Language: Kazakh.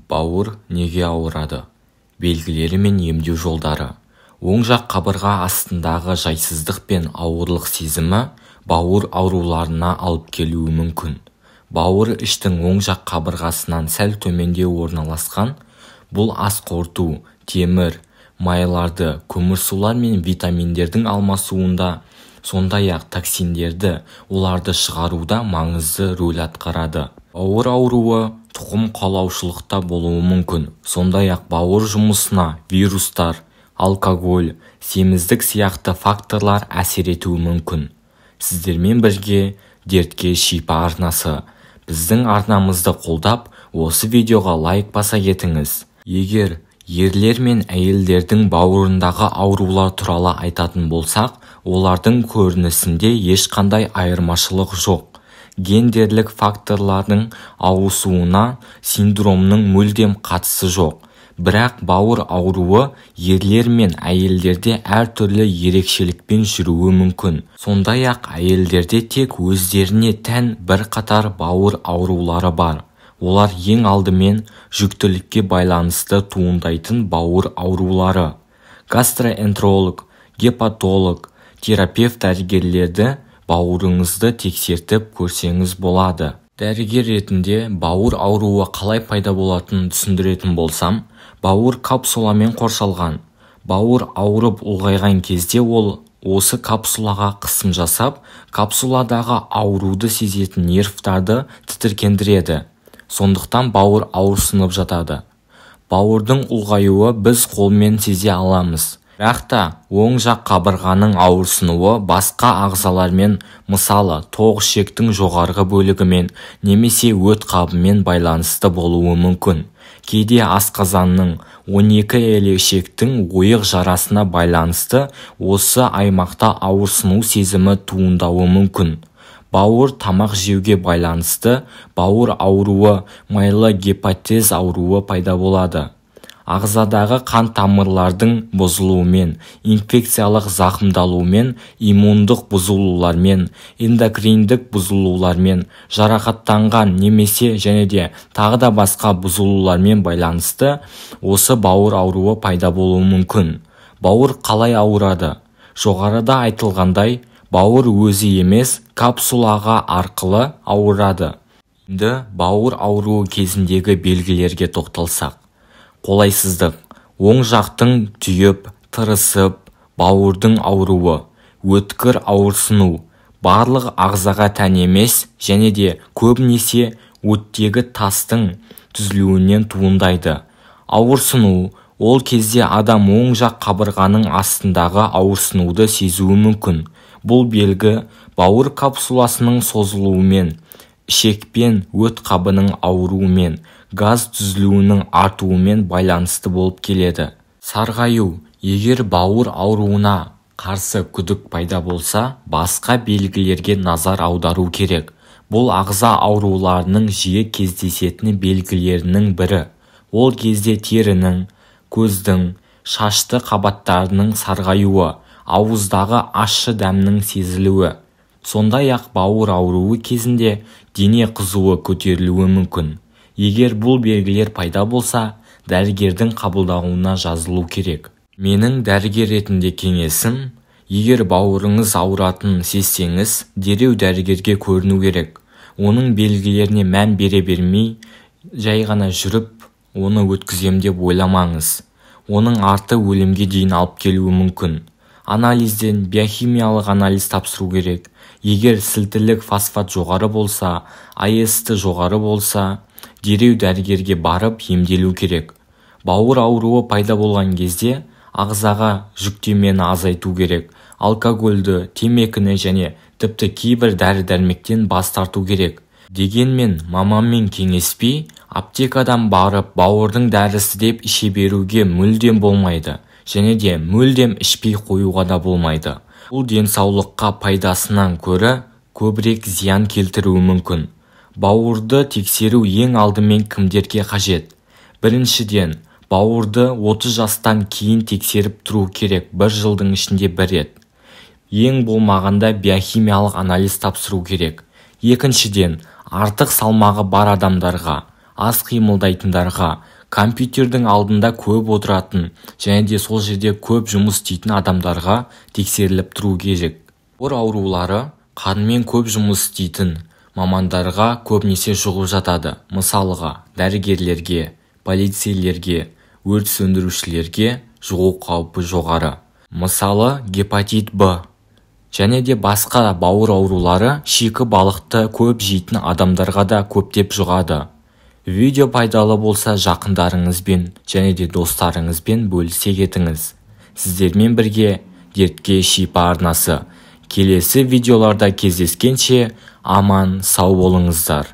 Бауыр неге ауырады? Белгілері мен емдеу жолдары. Оң жақ қабырға астындағы жайсыздық пен ауырлық сезімі бауыр ауруларына алып келуі мүмкін. Бауыр іштің оң жақ қабырғасынан сәл төменде орналасқан. Бұл ас қорыту, темір, майларды, көмірсулар мен витаминдердің алмасуында, сондай-ақ токсиндерді, оларды шығаруда маңызды рөл атқарады. Бауыр ауруы тұқым қуалаушылықта болуы мүмкін. Сондай-ақ бауыр жұмысына вирустар, алкоголь, семіздік сияқты факторлар әсер етуі мүмкін. Сіздермен бірге Дертке шипа арнасы. Біздің арнамызды қолдап, осы видеоға лайк баса кетіңіз. Егер ерлер мен әйелдердің бауырындағы аурулар туралы айтатын болсақ, олардың көрінісінде ешқандай айырмашылық жоқ. Гендерлік факторлардың ауысуына синдромның мүлдем қатысы жоқ. Бірақ бауыр ауруы ерлер мен әйелдерде әртүрлі ерекшелікпен жүруі мүмкін. Сондай-ақ әйелдерде тек өздеріне тән бірқатар бауыр аурулары бар. Олар ең алдымен жүктілікке байланысты туындайтын бауыр аурулары. Гастроэнтеролог, гепатолог, терапевт дәрігерлерді бауырыңызды тексертіп көрсеңіз болады. Дәрігер ретінде бауыр ауруы қалай пайда болатынын түсіндіретін болсам, бауыр капсуламен қоршалған. Бауыр ауырып ұлғайған кезде ол осы капсулаға қысым жасап, капсуладағы ауруды сезетін нервтарды тітіркендіреді. Сондықтан бауыр ауырсынып жатады. Бауырдың ұлғаюы біз қолмен сезе аламыз. Бірақ та оң жақ қабырғаның ауырсынуы басқа ағзалармен, мысалы, тоқ ішектің жоғарғы бөлігімен немесе өт қабымен байланысты болуы мүмкін. Кейде асқазанның 12 елі ішектің ойық жарасына байланысты осы аймақта ауырсыну сезімі туындауы мүмкін. Бауыр тамақ жеуге байланысты бауыр ауруы, майлы гепатез ауруы пайда болады. Ағзадағы қан тамырлардың бұзылуымен, инфекциялық зақымдалумен, иммундық бұзылулармен, эндокриндік бұзылулармен, жарақаттанған немесе және де тағы да басқа бұзылулармен байланысты осы бауыр ауруы пайда болуы мүмкін. Бауыр қалай ауырады? Жоғарыда айтылғандай, бауыр өзі емес, капсулаға арқылы ауырады. Енді бауыр ауруы кезіндегі белгілерге тоқталсақ. Қолайсыздық, оң жақтың түйіп, тырысып, бауырдың ауруы, өткір ауырсыну, барлық ағзаға тән емес және де көбінесе оттегі тастың түзілуінен туындайды. Ауырсыну, ол кезде адам оң жақ қабырғаның астындағы ауырсынуды сезуі мүмкін. Бұл белгі бауыр капсуласының созылуымен, ішекпен өт қабының ауруымен, газ түзілуінің артуымен байланысты болып келеді. Сарғаю, егер бауыр ауруына қарсы күдік пайда болса, басқа белгілерге назар аудару керек. Бұл ағза ауруларының жиі кездесетін белгілерінің бірі. Ол кезде терінің, көздің, шашты қабаттарының сарғаюы, ауыздағы ащы дәмнің сезілуі. Сондай-ақ бауыр ауруы кезінде дене қызуы көтерілуі мүмкін. Егер бұл белгілер пайда болса, дәрігердің қабылдауына жазылу керек. Менің дәрігер ретінде кеңесім, егер бауырыңыз ауыратынын сезсеңіз, дереу дәрігерге көріну керек. Оның белгілеріне мән бере бермей, жай ғана жүріп, оны өткізем деп ойламаңыз. Оның арты өлімге дейін алып келуі мүмкін. Анализден биохимиялық анализ тапсыру керек. Егер сілтілік фосфат жоғары болса, АСТ жоғары болса, дереу дәрігерге барып емделу керек. Бауыр ауруы пайда болған кезде ағзаға жүктемені азайту керек. Алкогольді, темекіні және тіпті кейбір дәрі-дәрмектен бас тарту керек. Дегенмен маманмен кеңеспей, аптекадан барып бауырдың дәрісі деп іше беруге мүлдем болмайды. Және де мүлдем ішпей қоюға да болмайды. Бұл денсаулыққа пайдасынан көрі көбірек зиян келтіруі мүмкін. Бауырды тексеру ең алдымен кімдерге қажет? Біріншіден, бауырды 30 жастан кейін тексеріп тұру керек, бір жылдың ішінде бір рет. Ең болмағанда биохимиялық анализ тапсыру керек. Екіншіден, артық салмағы бар адамдарға, аз қимылдайтындарға, Компьютердің алдында көп отыратын және де сол жерде көп жұмыс істейтін адамдарға тексеріліп тұру керек. Бауыр аурулары қанмен көп жұмыс істейтін мамандарға көбінесе жұғып жатады. Мысалға, дәрігерлерге, полицейлерге, өрт сөндірушілерге жұғу қаупі жоғары. Мысалы, гепатит Б және де басқа бауыр аурулары шикі балықты көп жейтін адамдарға да көптеп жұғады. Видео пайдалы болса, жақындарыңызбен және де достарыңызбен бөлісе кетіңіз. Сіздермен бірге Дертке шипа арнасы. Келесі видеоларда кездескенше аман сау болыңыздар.